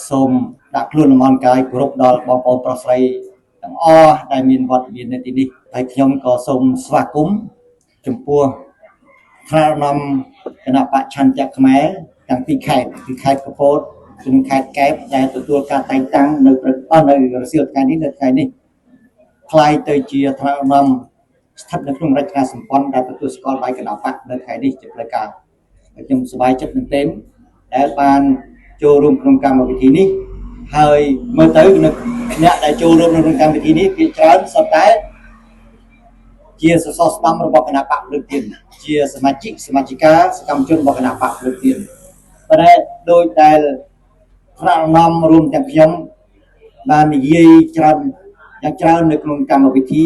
សូមដាក់ខ្លួនលំអរកាយគោរពដល់បងប្អូនប្រុសស្រីទាំងអស់ដែលមានវត្តមាននៅទីនេះហើយខ្ញុំក៏សូមស្វាគមន៍ចំពោះថ្នាក់ដឹកនាំគណបក្សឆន្ទៈខ្មែរទាំងពីរខេត្តគឺខេត្តកំពតនិងខេត្តកែបដែលទទួលការតែងតាំងនៅព្រឹកនៅរសៀលថ្ងៃនេះនៅថ្ងៃនេះក្លាយទៅជាថ្នាក់ដឹកនាំស្ថិតនៅក្នុងរចនាសម្ព័ន្ធដែលទទួលស្គាល់ដោយគណបក្សនៅថ្ងៃនេះជាផ្លូវការហើយខ្ញុំសប្បាយចិត្តមែនទែនដែលបានចូលរួមក្នុងកម្មវិធីនេះហើយមើលទៅនៅអ្នកដែលចូលរួមក្នុងកម្មវិធីនេះភាគច្រើនសុទ្ធតែជាសសរស្តម្ភរបស់គណបក្សភ្លើងទៀនជាសមាជិកសមាជិកាសកម្មជនរបស់គណបក្សភ្លើងទៀនប៉ុន្តែដោយដែលថ្នាក់ដឹកនាំរួមទាំងខ្ញុំបាននិយាយច្រើនយ៉ាងច្រើននៅក្នុងកម្មវិធី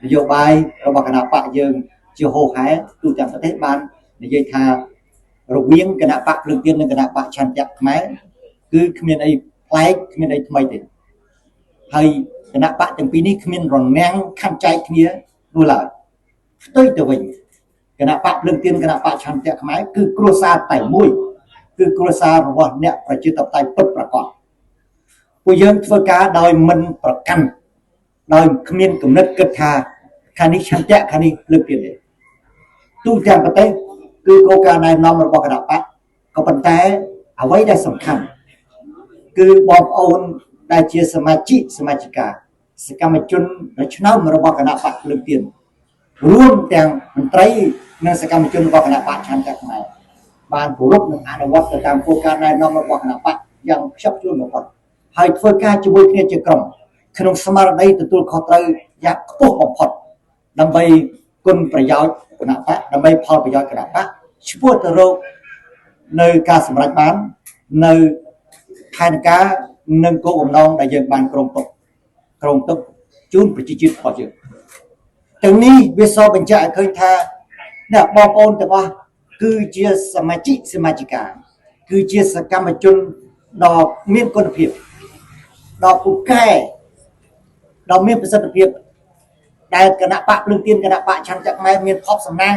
នយោបាយរបស់គណបក្សយើងជាហោហែទូទាំងប្រទេសបាននិយាយថារវាងគណបក្សភ្លើងទៀននិងគណបក្សឆន្ទៈខ្មែរគឺគ្មានអីប្លែកគ្មានអីថ្មីទេហើយគណបក្សទាំងពីរនេះគ្មានរនាំងខណ្ឌចែកគ្នានោះឡើយផ្ទុយទៅវិញគណបក្សភ្លើងទៀនគណបក្សឆន្ទៈខ្មែរគឺគ្រួសារតែមួយគឺគ្រួសាររបស់អ្នកប្រជាធិបតេយ្យពិតប្រាកដពួកយើងធ្វើការដោយមិនប្រកាន់ដោយគ្មានគំនិតគិតថាខាងនេះឆន្ទៈខាងនេះភ្លើងទៀនទេទូទាំងប្រទេសគឺគោលការណ៍ណែនាំរបស់គណបក្សក៏ប៉ុន្តែអ្វីដែលសំខាន់គឺបងប្អូនដែលជាសមាជិកសមាជិកាសកម្មជនដែលឆ្នើមរបស់គណបក្សភ្លើងទៀនរួមទាំងមន្ត្រីនិងសកម្មជនរបស់គណបក្សឆន្ទៈខ្មែរបានគោរពនិងអនុវត្តទៅតាមគោលការណ៍ណែនាំរបស់គណបក្សយ៉ាងខ្ជាប់ខ្ជួនបំផុតហើយធ្វើការជាមួយគ្នាជាក្រុមក្នុងស្មារតីទទួលខុសត្រូវយ៉ាងខ្ពស់បំផុតដើម្បីគុណប្រយោជន៍គណបក្សដើម្បីផលប្រយោជន៍គណបក្សឆ្ពោះទៅរកនៅការសម្រេចបាននៅផែនការនិងគោលបំណងដែលយើងបានក្រុងទុកជូនប្រជាជាតិរបស់យើងទាំងនេះវាសបញ្ជាក់ឲ្យឃើញថាអ្នកបងប្អូនទាំងអស់គឺជាសមាជិកសមាជិកាគឺជាសកម្មជនដ៏មានគុណភាពដ៏ពូកែដ៏មានប្រសិទ្ធភាពដែលគណបក្សភ្លើងទៀនគណបក្សឆន្ទៈខ្មែរមានភ័ព្វសំណាង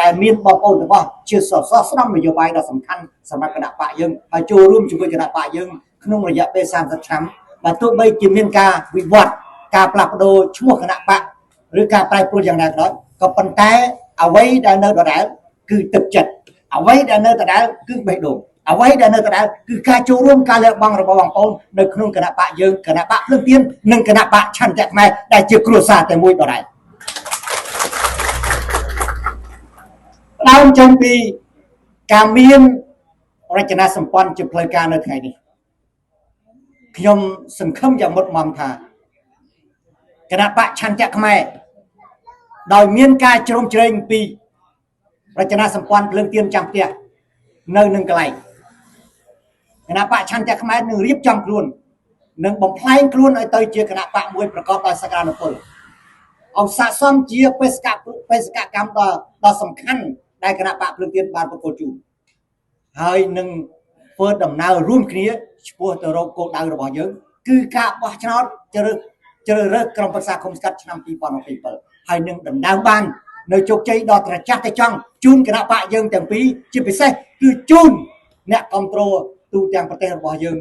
ដែលមានបងប្អូនទាំងអស់ជាសសរស្តម្ភនយោបាយដ៏សំខាន់សម្រាប់គណបក្សយើងហើយចូលរួមជាមួយគណបក្សយើងក្នុងរយៈពេល30ឆ្នាំបើទោះបីជាមានការវិវត្តការផ្លាស់ប្ដូរឈ្មោះគណបក្សឬការប្រែប្រួលយ៉ាងណាក៏ដោយក៏ប៉ុន្តែអ្វីដែលនៅដដែលគឺទឹកចិត្តអ្វីដែលនៅដដែលគឺបេះដូងអ្វីដែលនៅដដែលគឺការចូលរួមការលះបង់របស់បងប្អូននៅក្នុងគណបក្សយើងគណបក្សភ្លើងទៀននិងគណបក្សឆន្ទៈខ្មែរដែលជាគ្រួសារតែមួយដដែលដើមចេញពីការមានរចនាសម្ព័ន្ធជាផ្លូវការនៅថ្ងៃនេះខ្ញុំសង្ឃឹមយ៉ាងមុតមមថាគណបក្សឆន្ទៈខ្មែរដោយមានការជ្រោមជ្រែងពីរចនាសម្ព័ន្ធភ្លើងទៀនចាំផ្ទះនៅនឹងកន្លែងគណបក្សឆន្ទៈខ្មែរនឹងរៀបចំខ្លួននឹងបំផ្លែងខ្លួនឲ្យទៅជាគណបក្សមួយប្រកបដោយសក្តានុពលឲ្យស័ក្តិសមជាបេសកកម្មដ៏សំខាន់ដែលគណបក្សភ្លើងទៀនបានប្រគល់ជូនហើយនឹងធ្វើដំណើររួមគ្នាឆ្ពោះទៅរកគោលដៅរបស់យើងគឺការបោះឆ្នោតជ្រើសរើសក្រុមប្រឹក្សាឃុំសង្កាត់ឆ្នាំ2027ហើយនឹងដណ្ដើមបាននៅជោគជ័យដ៏ត្រចះត្រចង់ជូនគណបក្សយើងទាំងពីរជាពិសេសគឺជូនអ្នកគ្រប់គ្រងទូទាំងប្រទេសរបស់យើង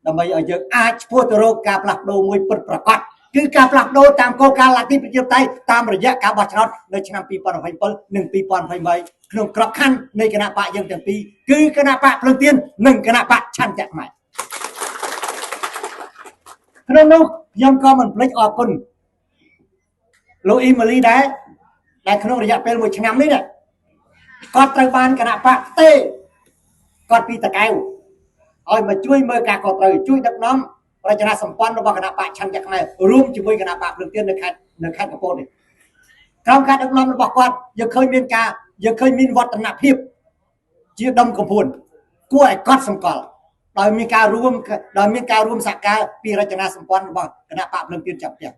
ដើម្បីឲ្យយើងអាចឆ្ពោះទៅរកការផ្លាស់ប្ដូរមួយពិតប្រាកដគឺការផ្លាស់ប្ដូរតាមគោលការណ៍លទ្ធិប្រជាធិបតេយ្យតាមរយៈការបោះឆ្នោតនៅឆ្នាំ2027និង2028ក្នុងក្របខ័ណ្ឌនៃគណបក្សយើងទាំងពីរគឺគណបក្សភ្លើងទៀននិងគណបក្សឆន្ទៈខ្មែរក្នុងនោះខ្ញុំក៏មិនភ្លេចអរគុណលោកអ៊ីម៉ាលីដែរដែលក្នុងរយៈពេល1ឆ្នាំនេះគាត់ត្រូវបានគណបក្សផ្ទេគាត់ពីតកែវឲ្យមកជួយមើលការខុសត្រូវជួយដឹកនាំរចនាសម្ព័ន្ធរបស់គណបក្សឆន្ទៈខ្មែររួមជាមួយគណបក្សភ្លើងទៀននៅខេត្តកំពតនេះក្រោមការដឹកនាំរបស់គាត់យើងឃើញមានការយើងឃើញមានវឌ្ឍនភាពជាដុំកំភួនគួរឲ្យកត់សម្គាល់ដោយមានការរួមសហការពីរចនាសម្ព័ន្ធរបស់គណបក្សភ្លើងទៀនចាប់ផ្ទះ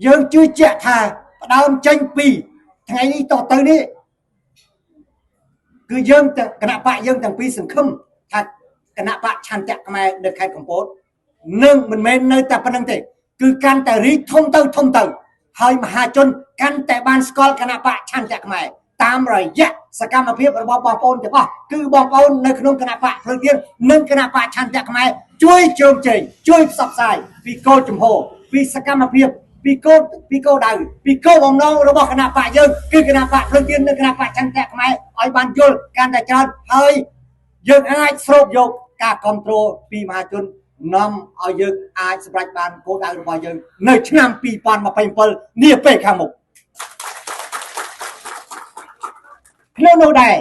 យើងជឿជាក់ថាផ្ដើមចេញពីថ្ងៃនេះតទៅនេះគឺយើងគណបក្សយើងទាំងពីរសង្ឃឹមថាគណបក្សឆន្ទៈខ្មែរនៅខេត្តកំពតនឹងមិនមែននៅតែប៉ុណ្្នឹងទេគឺកាន់តែរីកធំទៅធំទៅហើយមហាជនកាន់តែបានស្គាល់គណបក្សឆន្ទៈខ្មែរ តាមរយៈសកម្មភាពរបស់បងប្អូនទាំងអស់គឺបងប្អូននៅក្នុងគណៈបកភ្លើងទៀននិងគណៈបកឆន្ទៈខ្មែរជួយជ្រោមជ្រែងជួយផ្សព្វផ្សាយពីគោលជំហរពីសកម្មភាពពីគោលដៅពីគោលបំណងរបស់គណៈបកយើងគឺគណៈបកភ្លើងទៀននិងគណៈបកឆន្ទៈខ្មែរឲ្យបានយល់កាន់តែច្រើនហើយយើងអាចស្រូបយកការគ្រប់គ្រងពីមហាជននាំឲ្យយើងអាចសម្រេចបានគោលដៅរបស់យើងនៅឆ្នាំ2027នាពេលខាងមុខក្នុងនោះដែរ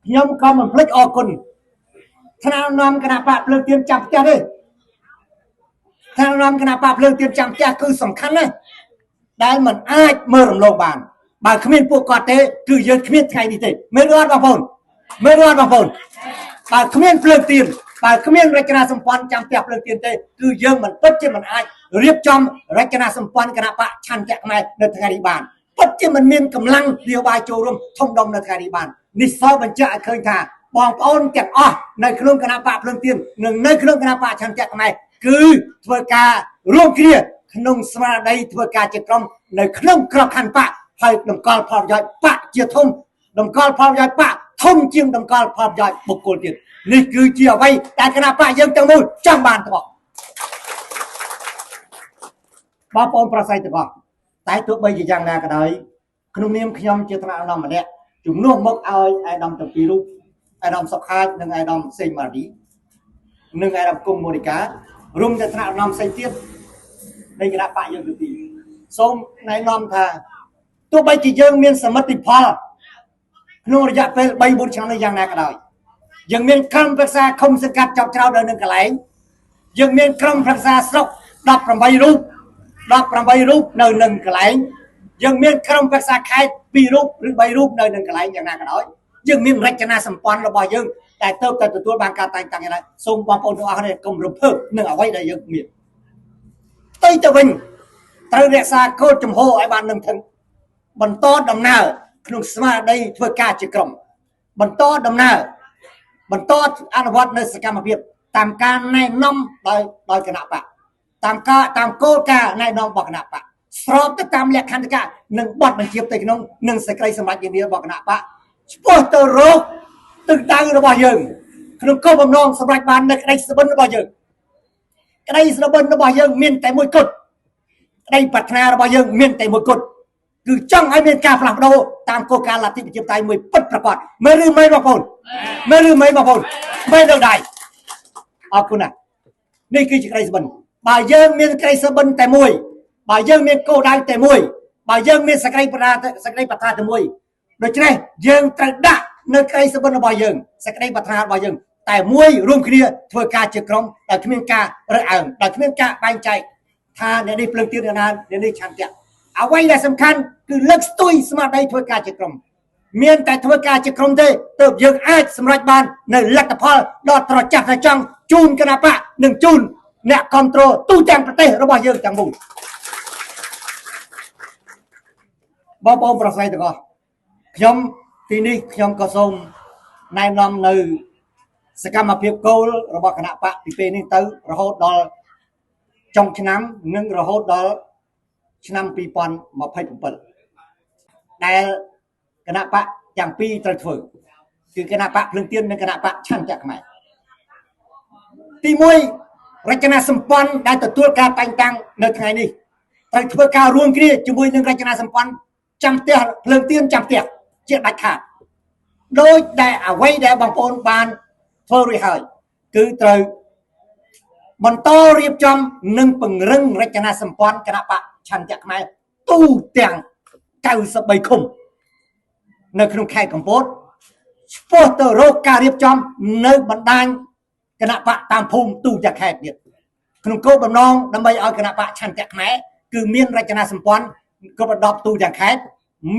ខ្ញុំក៏មិនភ្លេចអរគុណថ្នាក់នាំគណៈបកភ្លើងទៀនចាំផ្ទះទេថ្នាក់នាំគណៈបកភ្លើងទៀនចាំផ្ទះគឺសំខាន់ណាស់ដែលមិនអាចមើលរំលងបានបើគ្មានពួកគាត់ទេគឺយើងគ្មានថ្ងៃនេះទេមែនឬអត់បងប្អូនមែនឬអត់បងប្អូនបើគ្មានភ្លើងទៀនបើគ្មានរចនាសម្ព័ន្ធចាំផ្ទះភ្លើងទៀនទេគឺយើងមិនពិតជាមិនអាចរៀបចំរចនាសម្ព័ន្ធគណៈបកឆន្ទៈខ្មែរនៅថ្ងៃនេះបានពិតជាមិនមានកម្លាំងនយោបាយចូលរួមធំដុំនៅថ្ងៃនេះបាននេះសបញ្ជាក់ឲ្យឃើញថាបងប្អូនទាំងអស់នៅក្នុងគណៈបកភ្លើងទៀននិងនៅក្នុងគណៈបកឆន្ទៈខ្មែរគឺធ្វើការរួមគ្នាក្នុងស្មារតីធ្វើការជាក្រុមនៅក្នុងក្របខ័ណ្ឌបកហើយតម្កល់ផលប្រយោជន៍បកជាធំតម្កល់ផលប្រយោជន៍បកធំជាងតម្កល់ផលប្រយោជន៍បុគ្គលទៀតនេះគឺជាអ្វីដែលគណៈបកយើងទាំងមូលចង់បានទាំងអស់បងប្អូនប្រស័យទាំងអស់តែទោះបីជាយ៉ាងណាក៏ដោយក្នុងនាមខ្ញុំជាថ្នាក់ដឹកនាំម្នាក់ជំនួសមកឲ្យអាយដាមទាំងពីររូបអាយដាមសុខាចនិងអាយដាមសេងម៉ារីនិងអាយដាមគង់ម៉ូនីការួមទាំងថ្នាក់ដឹកនាំផ្សេងទៀតនៃគណៈបកយើងទាំងពីរសូមណែនាំថាទោះបីជាយើងមានសមិទ្ធផលក្នុងរយៈពេល3 4ឆ្នាំនេះយ៉ាងណាក៏ដោយយើងមានក្រុមប្រឹក្សាឃុំសង្កាត់ជាប់ច្រោតនៅនឹងកន្លែងយើងមានក្រុមប្រឹក្សាស្រុក18រូប18រូបនៅនឹងកន្លែងយើងមានក្រុមប្រឹក្សាខេត្ត2រូបឬ3រូបនៅនឹងកន្លែងយ៉ាងណាក៏ដោយយើងមានរចនាសម្ព័ន្ធរបស់យើងតែទៅតែទទួលបានការតែងតាំងយ៉ាងណាសូមបងប្អូនទាំងអស់គ្នាកុំរំភើបនឹងអ្វីដែលយើងមានផ្ទុយទៅវិញត្រូវរក្សាគោលជំហរឲ្យបាននឹងថឹងបន្តដំណើរក្នុងស្មារតីធ្វើការជាក្រុមបន្តដំណើរបន្តអនុវត្តនៅសកម្មភាពតាមការណែនាំដោយគណៈបកតាមគោលការណ៍ណែនាំរបស់គណៈបកស្របទៅតាមលក្ខន្តិកៈនិងបទបញ្ជាផ្ទៃក្នុងនិងសេចក្តីសម្រេចនានារបស់គណៈបកឆ្ពោះទៅរកទិសដៅរបស់យើងក្នុងគោលបំណងសម្រេចបាននៅក្តីសុបិនរបស់យើងក្តីសុបិនរបស់យើងមានតែមួយគត់ក្តីប្រាថ្នារបស់យើងមានតែមួយគត់គឺចង់ឲ្យមានការផ្លាស់ប្ដូរតាមគោលការណ៍លទ្ធិប្រជាធិបតេយ្យមួយពិតប្រាកដមែនឬមិនបងប្អូនមែនឬមិនបងប្អូនមែនឬដែរអរគុណណាស់នេះគឺជាក្តីសុបិនបើយើងមានក្តីសុបិនតែមួយបើយើងមានគោលដៅតែមួយបើយើងមានសេចក្តីប្រាថ្នាតែមួយដូច្នេះយើងត្រូវដាក់នៅក្តីសុបិនរបស់យើងសេចក្តីប្រាថ្នារបស់យើងតែមួយរួមគ្នាធ្វើការជាក្រុមដោយគ្មានការរើសអើងដោយគ្មានការបែងចែកថាអ្នកនេះភ្លើងទៀនអ្នកណាអ្នកនេះឆន្ទៈអ្វីដែលសំខាន់គឺលើកស្ទួយស្មារតីធ្វើការជាក្រុមមានតែធ្វើការជាក្រុមទេទើបយើងអាចសម្រេចបាននៅលទ្ធផលដ៏ត្រចះត្រចង់ជូនគណៈបកនិងជូនអ្នកគ្រប់គ្រងទូទាំងប្រទេសរបស់យើងទាំងមូលបងប្អូនប្រុសស្រីទាំងអស់ខ្ញុំទីនេះខ្ញុំក៏សូមណែនាំនៅសកម្មភាពគោលរបស់គណៈបកពីពេលនេះទៅរហូតដល់ចុងឆ្នាំនិងរហូតដល់ឆ្នាំ2027ដែលគណៈបកទាំងពីរត្រូវធ្វើគឺគណៈបកភ្លើងទៀននិងគណៈបកឆន្ទៈខ្មែរទី1រចនាសម្ព័ន្ធដែលទទួលការតែងតាំងនៅថ្ងៃនេះត្រូវធ្វើការរួមគ្នាជាមួយនឹងរចនាសម្ព័ន្ធចាំផ្ទះភ្លើងទៀនចាំផ្ទះជាដាច់ខាតដោយដែលអ្វីដែលបងប្អូនបានធ្វើរួចហើយគឺត្រូវបន្តរៀបចំនិងពង្រឹងរចនាសម្ព័ន្ធគណៈបកឆន្ទៈខ្មែរទូទាំង93ឃុំនៅក្នុងខេត្តកំពតឆ្ពោះទៅរកការរៀបចំនៅបណ្ដាញគណៈបកតាមភូមិទូទាំងខេត្តទៀតក្នុងគោលបំណងដើម្បីឲ្យគណៈបកឆន្ទៈខ្មែរគឺមានរចនាសម្ព័ន្ធគ្រប់ដណ្ដប់ទូទាំងខេត្ត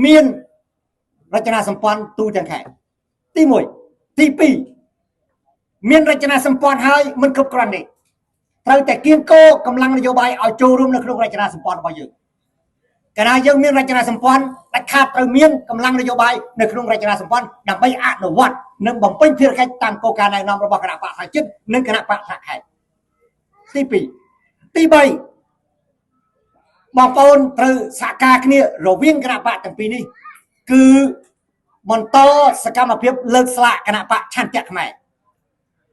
មានរចនាសម្ព័ន្ធទូទាំងខេត្តទី1ទី2មានរចនាសម្ព័ន្ធហើយមិនគ្រប់គ្រាន់ទេត្រូវតែគៀងគោកម្លាំងនយោបាយឲ្យចូលរួមនៅក្នុងរចនាសម្ព័ន្ធរបស់យើងកាលណាយើងមានរចនាសម្ព័ន្ធដាច់ខាតត្រូវមានកម្លាំងនយោបាយនៅក្នុងរចនាសម្ព័ន្ធដើម្បីអនុវត្តនិងបំពេញភារកិច្ចតាមគោលការណ៍ណែនាំរបស់គណៈបកប្រជាជាតិនិងគណៈបកថ្នាក់ខេត្តទី2ទី3បងប្អូនត្រូវសហការគ្នារវាងគណៈបកទាំងពីរនេះគឺ បន្តសកម្មភាពលើកស្លាកគណៈបកឆន្ទៈខ្មែរ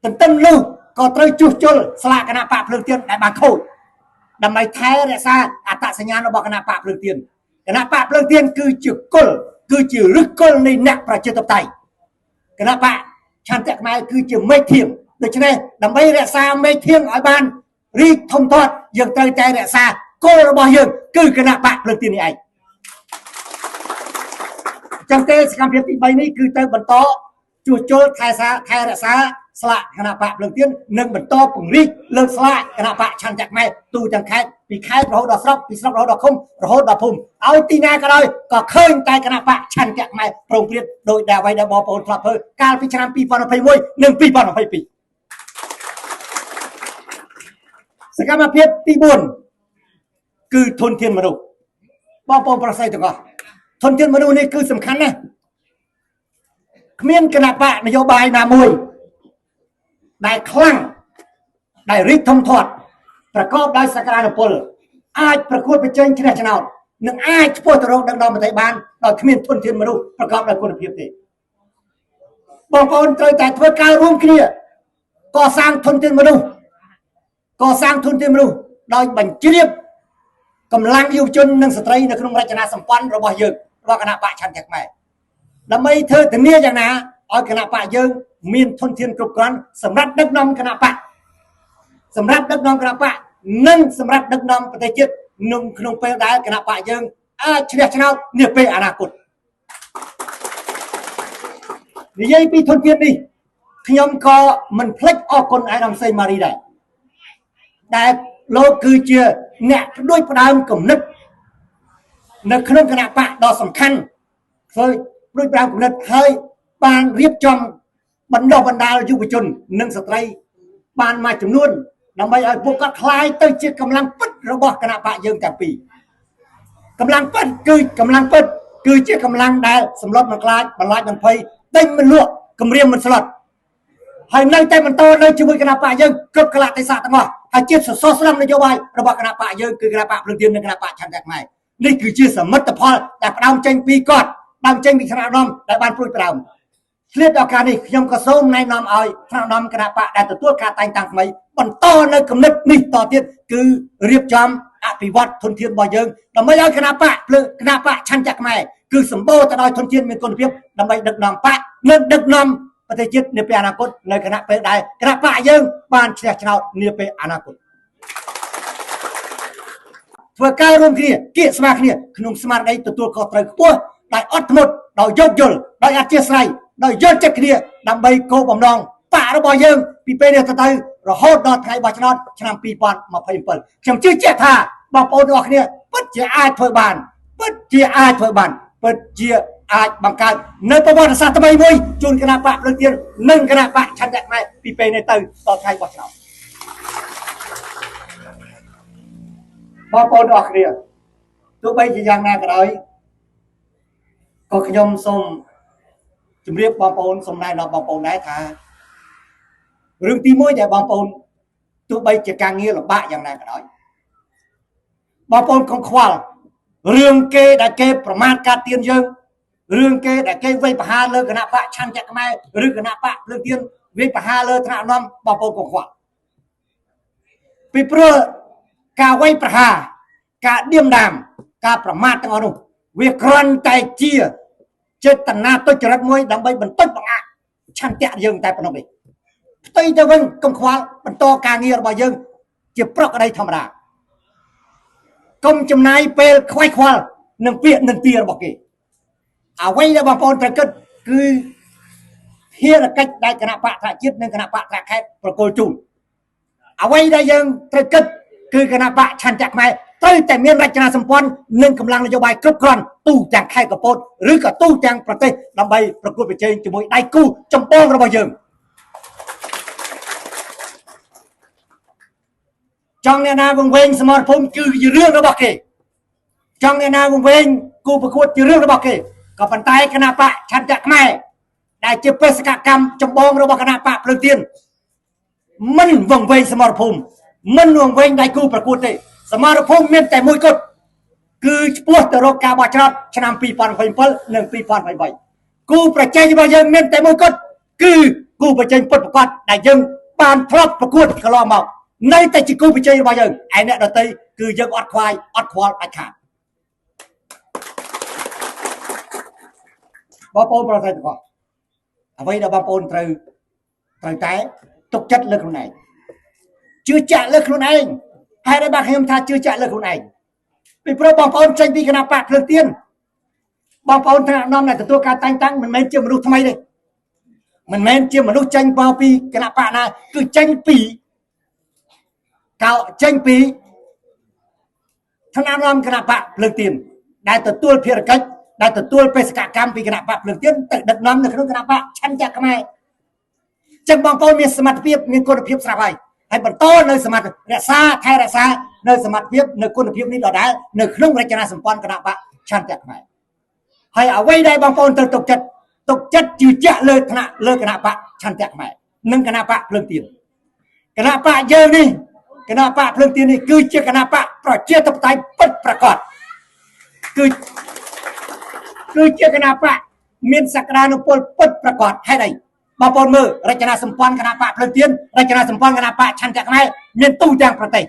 ទន្ទឹមនោះក៏ត្រូវជួសជុលស្លាកគណៈបកភ្លើងទៀនដែលបានខូចដើម្បីថែរក្សាអត្តសញ្ញាណរបស់គណៈបកភ្លើងទៀនគណៈបកភ្លើងទៀនគឺជាគល់គឺជាឫសគល់នៃអ្នកប្រជាធិបតេយ្យគណៈបកឆន្ទៈខ្មែរគឺជាមេធៀងដូច្នេះដើម្បីរក្សាមេធៀងឲ្យបានរីកធំធាត់យើងត្រូវតែរក្សាគោលរបស់យើងគឺគណៈបកភ្លើងទៀននេះឯងចឹងទេសកម្មភាពទី3នេះគឺត្រូវបន្តជួសជុលថែរក្សាស្លាកគណៈបកភ្លើងទៀននិងបន្តពង្រីកលើកស្លាកគណៈបកឆន្ទៈខ្មែរទូទាំងខេត្តពីខេត្តរហូតដល់ស្រុកពីស្រុករហូតដល់ឃុំរហូតដល់ភូមិឲ្យទីណាក៏ដោយក៏ឃើញតែគណៈបកឆន្ទៈខ្មែរប្រងព្រាតដោយដែលអ្វីដែលបងប្អូនធ្លាប់ធ្វើកាលពីឆ្នាំ2021និង2022សកម្មភាពទី4គឺធនធានមនុស្សបងប្អូនប្រុសស្រីទាំងអស់ធនធានមនុស្សនេះគឺសំខាន់ណាស់គ្មានគណៈបកនយោបាយណាមួយដែលខ្លាំងដែលរីកធំធាត់ប្រកបដោយសក្តានុពលអាចប្រកួតប្រជែងឈ្នះឆ្នោតនិងអាចឆ្ពោះទៅរកដឹកនាំប្រទេសបានដោយគ្មានធនធានមនុស្សប្រកបដោយគុណភាពទេបងប្អូនត្រូវតែធ្វើការរួមគ្នាកសាងធនធានមនុស្សកសាងធនធានមនុស្សដោយបញ្ជ្រាបកម្លាំងយុវជននិងស្ត្រីនៅក្នុងរចនាសម្ព័ន្ធរបស់យើងរបស់គណៈបកឆន្ទៈខ្មែរដើម្បីធ្វើធានាយ៉ាងណាឲ្យគណៈបកយើងមានធនធានគ្រប់គ្រាន់សម្រាប់ដឹកនាំគណៈបកសម្រាប់ដឹកនាំគណៈបកនិងសម្រាប់ដឹកនាំប្រទេសជាតិក្នុងក្នុងពេលដែលគណៈបកយើងអាចឈ្នះឆ្នោតនាពេលអនាគតនិយាយពីធនធាននេះខ្ញុំក៏មិនភ្លេចអរគុណអាយដាមសេងម៉ារីដែរដែលលោកគឺជាអ្នកផ្ដួចផ្ដើមគំនិតនៅក្នុងគណៈបកដ៏សំខាន់ធ្វើផ្ដួចផ្ដើមគំនិតហើយបានរៀបចំបណ្ដុះបណ្ដាលយុវជននិងស្ត្រីបានមួយចំនួនដើម្បីឲ្យពួកគាត់ក្លាយទៅជាកម្លាំងពិតរបស់គណៈបកយើងទាំងពីរកម្លាំងពិតគឺកម្លាំងពិតគឺជាកម្លាំងដែលសម្លុតមិនខ្លាចបន្លាចមិនភ័យទិញមិនលក់គម្រាមមិនស្លុតហើយនៅតែបន្តនៅជាមួយគណៈបកយើងគ្រប់កលៈទេសៈទាំងអស់ហើយជាសសរស្តម្ភនយោបាយរបស់គណៈបកយើងគឺគណៈបកភ្លើងទៀននិងគណៈបកឆន្ទៈខ្មែរនេះគឺជាសមិទ្ធផលដែលផ្ដើមចេញពីគាត់ដើមចេញពីថ្នាក់ដឹកនាំដែលបានព្រួយផ្ដើមឆ្លៀតឱកាសនេះខ្ញុំក៏សូមណែនាំឲ្យថ្នាក់ដឹកនាំគណៈបកដែលទទួលការតែងតាំងថ្មីបន្តនៅគំនិតនេះតទៀតគឺរៀបចំអភិវឌ្ឍធនធានរបស់យើងដើម្បីឲ្យគណៈបកភ្លើងគណៈបកឆន្ទៈខ្មែរគឺសម្បូរទៅដោយធនធានមានគុណភាពដើម្បីដឹកនាំបកនិងដឹកនាំប្រទេសជាតិនាពេលអនាគតនៅគណៈពេលដែលគណៈបកយើងបានឈ្នះឆ្នោតនាពេលអនាគតធ្វើការរួមគ្នាគៀកស្មាគ្នាក្នុងស្មារតីទទួលខុសត្រូវខ្ពស់ដោយអត់ធ្មត់ដោយយោគយល់ដោយអធិស្ឋានដោយយល់ចិត្តគ្នាដើម្បីគោលបំណងបករបស់យើងពីពេលនេះទៅរហូតដល់ថ្ងៃបោះឆ្នោតឆ្នាំ2027ខ្ញុំជឿជាក់ថាបងប្អូនទាំងអស់គ្នាពិតជាអាចធ្វើបានពិតជាអាចធ្វើបានពិតជាអាចបង្កើតនៅប្រវត្តិសាស្ត្រថ្មីមួយជូនគណៈបកភ្លើងទៀននិងគណៈបកឆន្ទៈខ្មែរពីពេលនេះទៅដល់ថ្ងៃបោះឆ្នោតបងប្អូនទាំងអស់គ្នាទោះបីជាយ៉ាងណាក៏ដោយក៏ខ្ញុំសូមជម្រាបបងប្អូនសូមណែនាំបងប្អូនដែរថារឿងទី1ដែលបងប្អូនទោះបីជាការងារលំបាកយ៉ាងណាក៏ដោយបងប្អូនកុំខ្វល់រឿងគេដែលគេប្រមាថការទៀនយើងរឿងគេដែលគេវាយប្រហារលើគណៈបកឆន្ទៈខ្មែរឬគណៈបកភ្លើងទៀនវាយប្រហារលើថ្នាក់នាំបងប្អូនកុំខ្វល់ពីព្រោះការវាយប្រហារការឌៀមដាមការប្រមាថទាំងអស់នោះវាគ្រាន់តែជាចេតនាទុច្ចរិតមួយដើម្បីបន្តិចបង្អាក់ឆន្ទៈយើងតែប៉ុណ្ណោះទេផ្ទុយទៅវិញកុំខ្វល់បន្តការងាររបស់យើងជាប្រកដីធម្មតាកុំចំណាយពេលខ្វាយខ្វល់នឹងពាក្យនិន្ទារបស់គេអ្វីដែលបងប្អូនត្រូវគិតគឺភារកិច្ចដែលគណៈបកថ្នាក់ជាតិនិងគណៈបកថ្នាក់ខេត្តប្រគល់ជូនអ្វីដែលយើងត្រូវគិតគឺគណៈបកឆន្ទៈខ្មែរត្រូវតែមានរចនាសម្ព័ន្ធនិងកម្លាំងនយោបាយគ្រប់គ្រាន់ទូទាំងខេត្តកំពតឬក៏ទូទាំងប្រទេសដើម្បីប្រកួតប្រជែងជាមួយដៃគូចម្បងរបស់យើងចង់អ្នកណាវង្វេងសមរភូមិគឺជារឿងរបស់គេចង់អ្នកណាវង្វេងគូប្រកួតជារឿងរបស់គេក៏ប៉ុន្តែគណៈបកឆន្ទៈខ្មែរដែលជាបេសកកម្មចម្បងរបស់គណៈបកភ្លើងទៀនមិនវង្វេងសមរភូមិមិនវង្វេងដៃគូប្រកួតទេសមរភូមិមានតែមួយគត់គឺឆ្ពោះទៅរកការបោះឆ្នោតឆ្នាំ2027និង2028 គូប្រជែងរបស់យើងមានតែមួយគត់គឺគូប្រជែងពិតប្រាកដដែលយើងបានធ្លាប់ប្រកួតកន្លងមកនៅតែជាគូប្រជែងរបស់យើងឯអ្នកដទៃគឺយើងអត់ខ្វាយអត់ខ្វល់ដាច់ខាតបងប្អូនប្រុសស្រីទាំងអស់អ្វីដែលបងប្អូនត្រូវតែទុកចិត្តលើខ្លួនឯងជឿជាក់លើខ្លួនឯងហើយដែលបាទខ្ញុំថាជឿជាក់លើខ្លួនឯងពីព្រោះបងប្អូនចេញពីគណៈបកភ្លើងទៀនបងប្អូនថ្នាក់នាំដែលទទួលការតែងតាំងមិនមែនជាមនុស្សថ្មីទេមិនមែនជាមនុស្សចេញមកពីគណៈបកណាគឺចេញពីកោចេញពីថ្នាក់នាំគណៈបកភ្លើងទៀនដែលទទួលភារកិច្ចដែលទទួលបេសកកម្មពីគណៈបកភ្លើងទៀនទៅដឹកនាំនៅក្នុងគណៈបកឆន្ទៈខ្មែរចឹងបងប្អូនមានសមត្ថភាពមានគុណភាពស្រាប់ហើយហើយបន្តនៅសមត្ថរក្សាថែរក្សានៅសមត្ថភាពនៅគុណភាពនេះដដែលនៅក្នុងរចនាសម្ព័ន្ធគណៈបកឆន្ទៈខ្មែរហើយអ្វីដែលបងប្អូនត្រូវទុកចិត្តជឿជាក់លើថ្នាក់លើគណៈបកឆន្ទៈខ្មែរនិងគណៈបកភ្លើងទៀនគណៈបកយើងនេះគណៈបកភ្លើងទៀននេះគឺជាគណៈបកប្រជាធិបតេយ្យពិតប្រាកដគឺជាគណៈបកមានសក្តានុពលពិតប្រាកដហេតុអីបងប្អូនមើលរចនាសម្ព័ន្ធគណៈបកភ្លើងទៀនរចនាសម្ព័ន្ធគណៈបកឆន្ទៈខ្មែរមានទូទាំងប្រទេស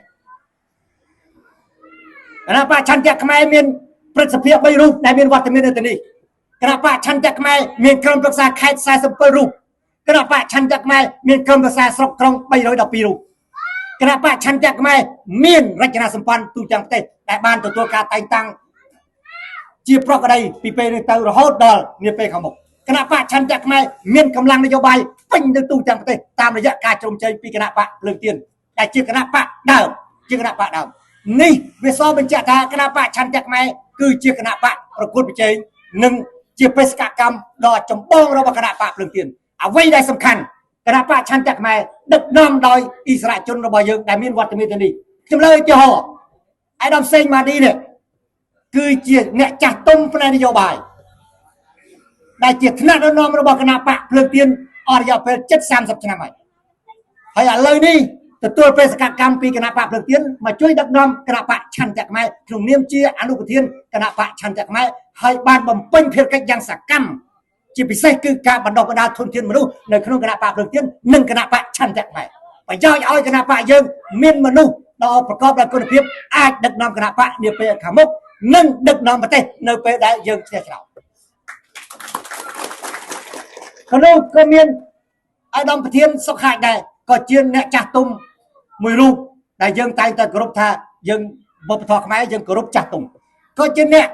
គណៈបកឆន្ទៈខ្មែរមានព្រឹទ្ធសភា3រូបដែលមានវត្តមាននៅទីនេះគណៈបកឆន្ទៈខ្មែរមានក្រុមប្រឹក្សាខេត្ត47រូបគណៈបកឆន្ទៈខ្មែរមានក្រុមប្រឹក្សាស្រុកក្រុង312រូបគណៈបកឆន្ទៈខ្មែរមានរចនាសម្ព័ន្ធទូទាំងប្រទេសដែលបានទទួលការតែងតាំងជាប្រក្រតីពីពេលនេះទៅរហូតដល់នាពេលខាងមុខគណៈបកឆន្ទៈខ្មែរមានកម្លាំងនយោបាយពេញនៅទូទាំងប្រទេសតាមរយៈការជ្រោមជ្រែងពីគណៈបកភ្លើងទៀនដែលជាគណៈបកដើមជាគណៈបកដើមនេះវាសបញ្ជាក់ថាគណៈបកឆន្ទៈខ្មែរគឺជាគណៈបកប្រកួតប្រជែងនិងជាបេសកកម្មដ៏ចម្បងរបស់គណៈបកភ្លើងទៀនអ្វីដែលសំខាន់គណៈបកឆន្ទៈខ្មែរដឹកនាំដោយអិសរាជជនរបស់យើងដែលមានវត្តមានទីនេះខ្ញុំលើកឧទាហរណ៍អាដាមសេងម៉ាឌីនេះគឺជាអ្នកចាស់ទុំផ្នែកនយោបាយដែលជាថ្នាក់ដឹកនាំរបស់គណៈបកភ្លើងទៀនអស់រយៈពេលជិត30ឆ្នាំហើយហើយឥឡូវនេះទទួលបេសកកម្មពីគណៈបកភ្លើងទៀនមកជួយដឹកនាំគណៈបកឆន្ទៈខ្មែរក្នុងនាមជាអនុប្រធានគណៈបកឆន្ទៈខ្មែរហើយបានបំពេញភារកិច្ចយ៉ាងសកម្មជាពិសេសគឺការបណ្ដុះបណ្ដាលធនធានមនុស្សនៅក្នុងគណៈបកភ្លើងទៀននិងគណៈបកឆន្ទៈខ្មែរប្រយោជន៍ឲ្យគណៈបកយើងមានមនុស្សដ៏ប្រកបដោយគុណភាពអាចដឹកនាំគណៈបកនាពេលខាងមុខនិងដឹកនាំប្រទេសនៅពេលដែលយើងឈ្នះឆ្នោតក្នុងក៏មានអាដាមប្រធានសុខហាច់ដែរក៏ជាអ្នកចាស់ទុំមួយរូបដែលយើងតែងតែគោរពថាយើងវប្បធម៌ខ្មែរយើងគោរពចាស់ទុំក៏ជាអ្នក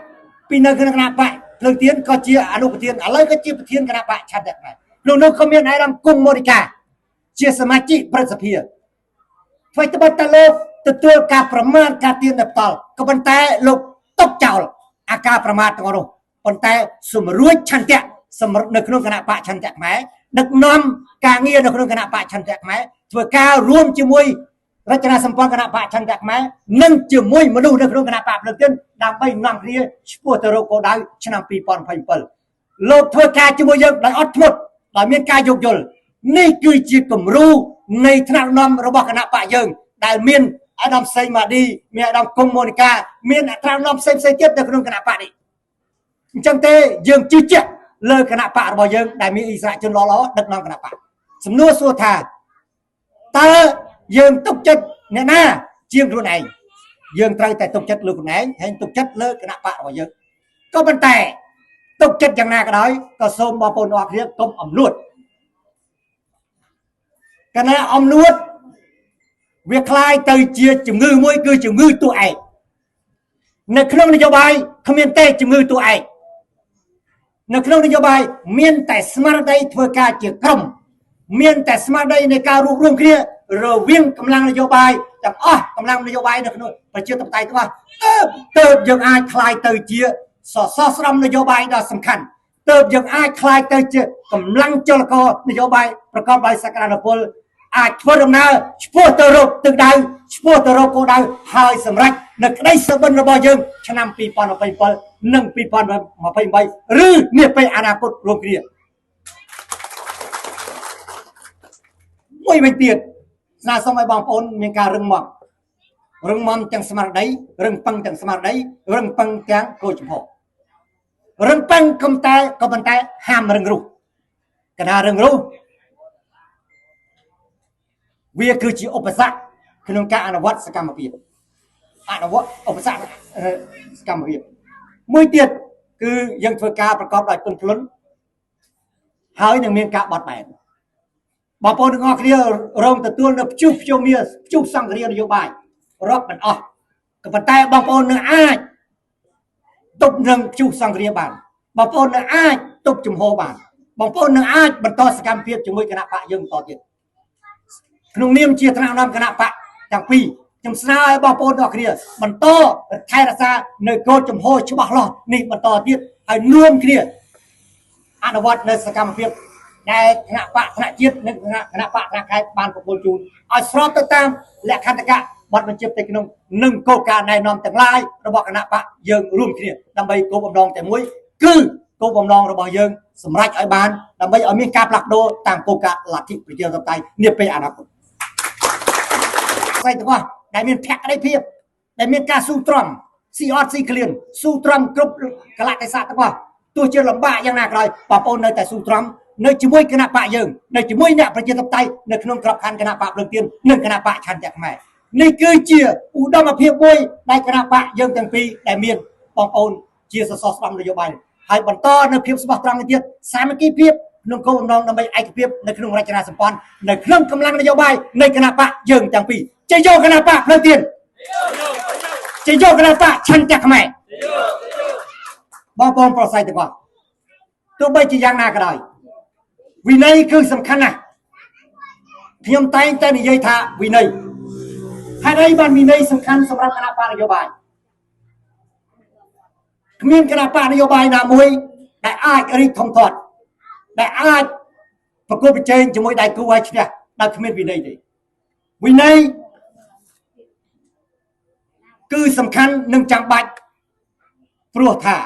ពីនៅក្នុងគណៈបកភ្លើងទៀនក៏ជាអនុប្រធានឥឡូវក៏ជាប្រធានគណៈបកឆន្ទៈខ្មែរក្នុងនោះក៏មានអាដាមគង់មូរិកាជាសមាជិកព្រឹទ្ធសភាអ្វីត្បិតតែលោកទទួលការប្រមាថការទៀនដោយផ្ទាល់ក៏ប៉ុន្តែលោកទុកចោលអាការប្រមាថទាំងនោះប៉ុន្តែសម្រួចឆន្ទៈសម្រាប់នៅក្នុងគណៈបកឆន្ទៈខ្មែរដឹកនាំការងារនៅក្នុងគណៈបកឆន្ទៈខ្មែរធ្វើការរួមជាមួយរចនាសម្ព័ន្ធគណៈបកឆន្ទៈខ្មែរនិងជាមួយមនុស្សនៅក្នុងគណៈបកភ្លើងទៀនដើម្បីនាំគ្នាឆ្ពោះទៅរកគោលដៅឆ្នាំ2027លោកធ្វើការជាមួយយើងដោយអត់ធ្មត់ដោយមានការយោគយល់នេះគឺជាគំរូនៃថ្នាក់នាំរបស់គណៈបកយើងដែលមានអាដាមសេងម៉ាឌីមានអាដាមគង់ម៉ូនីកាមានអត្រានាំផ្សេងផ្សេងទៀតនៅក្នុងគណៈបកនេះអញ្ចឹងទេយើងជឿជាក់លើគណៈបករបស់យើងដែលមានអិសរាជជនល្អៗដឹកនាំគណៈបកសំណួរសួរថាតើយើងទុកចិត្តអ្នកណាជាងខ្លួនឯងយើងត្រូវតែទុកចិត្តលើខ្លួនឯងហើយទុកចិត្តលើគណៈបករបស់យើងក៏ប៉ុន្តែទុកចិត្តយ៉ាងណាក៏ដោយក៏សូមបងប្អូនអរគ្នាកុំអំនួតគណៈអំនួតវាคล้ายទៅជាជំងឺមួយគឺជំងឺតួឯងនៅក្នុងនយោបាយគ្មានទេជំងឺតួឯងនៅក្នុងនយោបាយមានតែស្មារតីធ្វើការជាក្រុមមានតែស្មារតីនៃការរួបរួមគ្នារវាងកម្លាំងនយោបាយទាំងអស់កម្លាំងនយោបាយនៅក្នុងប្រជាធិបតេយ្យទាំងអស់ទើបយើងអាចคล้ายទៅជាសសរស្តម្ភនយោបាយដ៏សំខាន់ទើបយើងអាចคล้ายទៅជាកម្លាំងចលករនយោបាយប្រកបដោយសក្តានុពលអាចធ្វើដំណើរឆ្ពោះទៅរកទិសដៅឆ្ពោះទៅរកគោលដៅហើយសម្រេចនៅក្តីសុបិនរបស់យើងឆ្នាំ2027និង2028ឬនាពេលអនាគតរួមគ្នាមួយវិញទៀតស្នើសុំឲ្យបងប្អូនមានការរឹងមាំរឹងមាំទាំងស្មារតីរឹងប៉ឹងទាំងស្មារតីរឹងប៉ឹងទាំងគោលជំហរ រឹងប៉ឹងកុំតែក៏ប៉ុន្តែហាមរឹងរូសកណារឹងរូសវាគឺជាឧបសគ្គក្នុងការអនុវត្តសកម្មភាពអនុវត្តឧបសគ្គសកម្មភាពមួយទៀតគឺយើងធ្វើការប្រកបដោយទន់ភ្លន់ហើយនឹងមានការបត់បែនបងប្អូនទាំងអស់គ្នារងទទួលនៅព្យុះព្យុមាព្យុះសង្គ្រាមនយោបាយរាប់មិនអស់ក៏ប៉ុន្តែបងប្អូននឹងអាចទប់នឹងព្យុះសង្គ្រាមបានបងប្អូននឹងអាចទប់ជំហរបានបងប្អូននឹងអាចបន្តសកម្មភាពជាមួយគណៈបកយើងបន្តទៀតក្នុងនាមជាថ្នាក់ដឹកនាំគណៈបកទាំងពីរខ្ញុំស្នើឲ្យបងប្អូនទាំងអស់គ្នាបន្តថែរក្សានៅគោលជំហរច្បាស់លាស់នេះបន្តទៀតហើយរួមគ្នាអនុវត្តនៅសកម្មភាពដែលគណៈបកថ្នាក់ជាតិនិងគណៈបកថ្នាក់ខេត្តបានប្រគល់ជូនឲ្យស្របទៅតាមលក្ខន្តិកៈបទបញ្ជាផ្ទៃក្នុងនិងគោលការណ៍ណែនាំទាំងឡាយរបស់គណៈបកយើងរួមគ្នាដើម្បីគោលបំណងតែមួយគឺគោលបំណងរបស់យើងសម្រេចឲ្យបានដើម្បីឲ្យមានការផ្លាស់ប្ដូរតាមគោលការណ៍លទ្ធិប្រជាធិបតេយ្យនាពេលអនាគតស្អីទាំងអស់ដែលមានភក្តីភាពដែលមានការស៊ូទ្រាំស៊ីអត់ស៊ីក្លៀនស៊ូទ្រាំគ្រប់កលៈទេសៈទាំងអស់ទោះជាលំបាកយ៉ាងណាក៏ដោយបងប្អូននៅតែស៊ូទ្រាំនៅជាមួយគណៈបកយើងនៅជាមួយអ្នកប្រជាធិបតេយ្យនៅក្នុងក្របខ័ណ្ឌគណៈបកភ្លើងទៀននិងគណៈបកឆន្ទៈខ្មែរនេះគឺជាឧត្តមភាពមួយដែលគណៈបកយើងទាំងពីរដែលមានបងប្អូនជាសសរស្តម្ភនយោបាយហើយបន្តនៅភាពស្មោះត្រង់នេះទៀតសាមគ្គីភាពក្នុងគោលបំណងដើម្បីឯកភាពនៅក្នុងរចនាសម្ព័ន្ធនៅក្នុងកម្លាំងនយោបាយនៃគណៈបកយើងទាំងពីរជ័យយោគណៈបកភ្លើងទៀនជ័យយោគណៈបកឆន្ទៈខ្មែរបងប្អូនប្រុសស្រីទាំងអស់ទោះបីជាយ៉ាងណាក៏ដោយវិន័យគឺសំខាន់ណាស់ខ្ញុំតែងតែនិយាយថាវិន័យហេតុអីបានវិន័យសំខាន់សម្រាប់គណៈបកនយោបាយគ្មានគណៈបកនយោបាយណាមួយដែលអាចរីកធំធាត់ដែលអាចប្រកួតប្រជែងជាមួយដៃគូឲ្យឈ្នះដោយគ្មានវិន័យទេវិន័យគឺសំខាន់និងចាំបាច់ព្រោះថា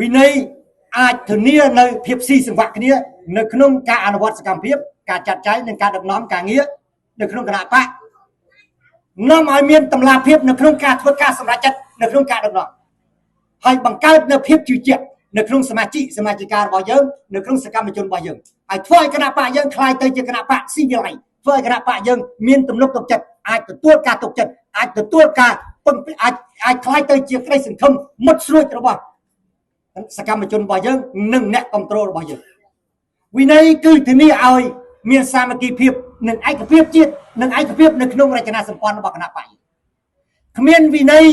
វិន័យអាចធានានៅភាពស៊ីសង្វាក់គ្នានៅក្នុងការអនុវត្តសកម្មភាពការចាត់ចែងនិងការដឹកនាំការងារនៅក្នុងគណៈបកនាំឲ្យមានតម្លាភាពនៅក្នុងការធ្វើការសម្រេចចិត្តនៅក្នុងការដឹកនាំហើយបង្កើតនៅភាពជឿជាក់នៅក្នុងសមាជិកសមាជិការបស់យើងនៅក្នុងសកម្មជនរបស់យើងហើយធ្វើឲ្យគណៈបកយើងក្លាយទៅជាគណៈបកស៊ីវិល័យធ្វើឲ្យគណៈបកយើងមានទំនុកទុកចិត្តអាចទទួលការទុកចិត្តអាចទទួលការពឹងអាចក្លាយទៅជាក្តីសង្ឃឹមមុតស្រួចរបស់សកម្មជនរបស់យើងនិងអ្នកគ្រប់គ្រងរបស់យើងវិន័យគឺធានាឲ្យមានសាមគ្គីភាពនិងឯកភាពជាតិនិងឯកភាពនៅក្នុងរចនាសម្ព័ន្ធរបស់គណៈបកគ្មានវិន័យ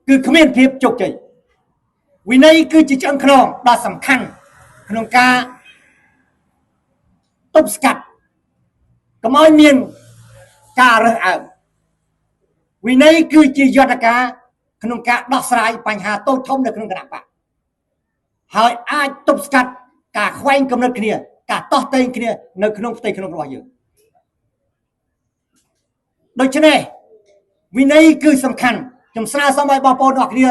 គឺគ្មានភាពជោគជ័យវិន័យគឺជាឆ្អឹងខ្នងដ៏សំខាន់ក្នុងការទប់ស្កាត់កុំឲ្យមានការរើសអើងវិន័យគឺជាយន្តការក្នុងការដោះស្រាយបញ្ហាតូចធំនៅក្នុងគណៈបកហើយអាចទប់ស្កាត់ការខ្វែងគំនិតគ្នាការតោះតេងគ្នានៅក្នុងផ្ទៃក្នុងរបស់យើងដូច្នេះវិន័យគឺសំខាន់ខ្ញុំស្នើសុំឲ្យបងប្អូនទាំងអស់គ្នា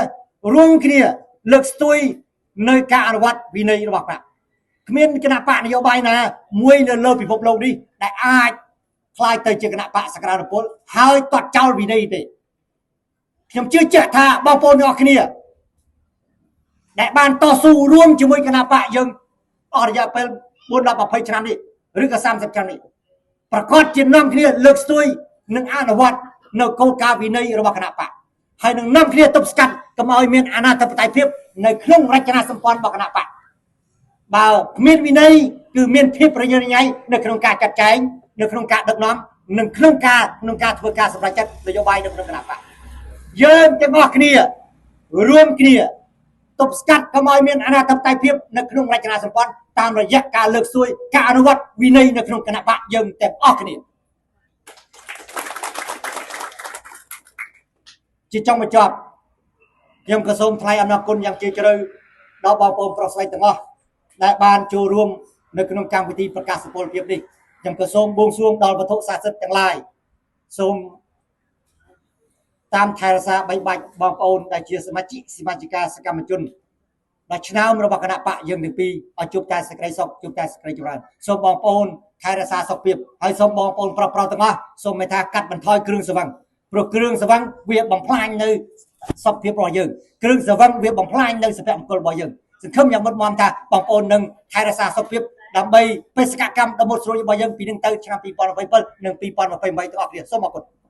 រួមគ្នាលើកស្ទួយនៅការអនុវត្តវិន័យរបស់បកគ្មានគណៈបកនយោបាយណាមួយនៅលើពិភពលោកនេះដែលអាចក្លាយទៅជាគណៈបកសក្តានុពលហើយទាត់ចោលវិន័យទេខ្ញុំជឿជាក់ថាបងប្អូនទាំងអស់គ្នាដែលបានតស៊ូរួមជាមួយគណៈបកយើងអស់រយៈពេល4 10 20ឆ្នាំនេះឬក៏30ឆ្នាំនេះប្រកាសជានាំគ្នាលើកស្ទួយនិងអនុវត្តនៅគោលការណ៍វិន័យរបស់គណៈបកហើយនឹងនាំគ្នាទប់ស្កាត់កុំឲ្យមានអនាធិបតេយ្យភាពនៅក្នុងរចនាសម្ព័ន្ធរបស់គណៈបកបើគ្មានវិន័យគឺមានភាពរញ៉េរញ៉ៃនៅក្នុងការចាត់ចែងនៅក្នុងការដឹកនាំនិងក្នុងការធ្វើការសម្រេចចិត្តនយោបាយនៅក្នុងគណៈបកយើងទាំងអស់គ្នារួមគ្នាទប់ស្កាត់កុំឲ្យមានអនាធិបតេយ្យភាពនៅក្នុងរចនាសម្ព័ន្ធតាមរយៈការលើកស្ទួយការអនុវត្តវិន័យនៅក្នុងគណៈបកយើងទាំងអស់គ្នាជាចុងបញ្ចប់ខ្ញុំក៏សូមថ្លែងអំណរគុណយ៉ាងជ្រាលជ្រៅដល់បងប្អូនប្រុសស្រីទាំងអស់ដែលបានចូលរួមនៅក្នុងកម្មវិធីប្រកាសសុពលភាពនេះខ្ញុំក៏សូមបួងសួងដល់វត្ថុស័ក្តិសិទ្ធិទាំងឡាយសូមតាមថែរក្សាបីបាច់បងប្អូនដែលជាសមាជិកសមាជិកាសកម្មជនដែលឆ្នើមរបស់គណៈបកយើងទាំងពីរឲ្យជួបតែសេចក្តីសុខជួបតែសេចក្តីចម្រើនសូមបងប្អូនថែរក្សាសុខភាពហើយសូមបងប្អូនប្រុសៗទាំងអស់សូមមេត្តាកាត់បន្ថយគ្រឿងស្រវឹងព្រោះគ្រឿងស្រវឹងវាបំផ្លាញនៅ សុខភាពរបស់យើងគ្រឿងស្រវឹងវាបំផ្លាញនៅសុភមង្គលរបស់យើងសង្ឃឹមយ៉ាងមុតមមថាបងប្អូននឹងថែរក្សាសុខភាពដើម្បីបេសកកម្មដ៏មុតស្រួចរបស់យើងពីនឹងទៅឆ្នាំ2027និង2028ទាំងអស់គ្នាសូមអរគុណ។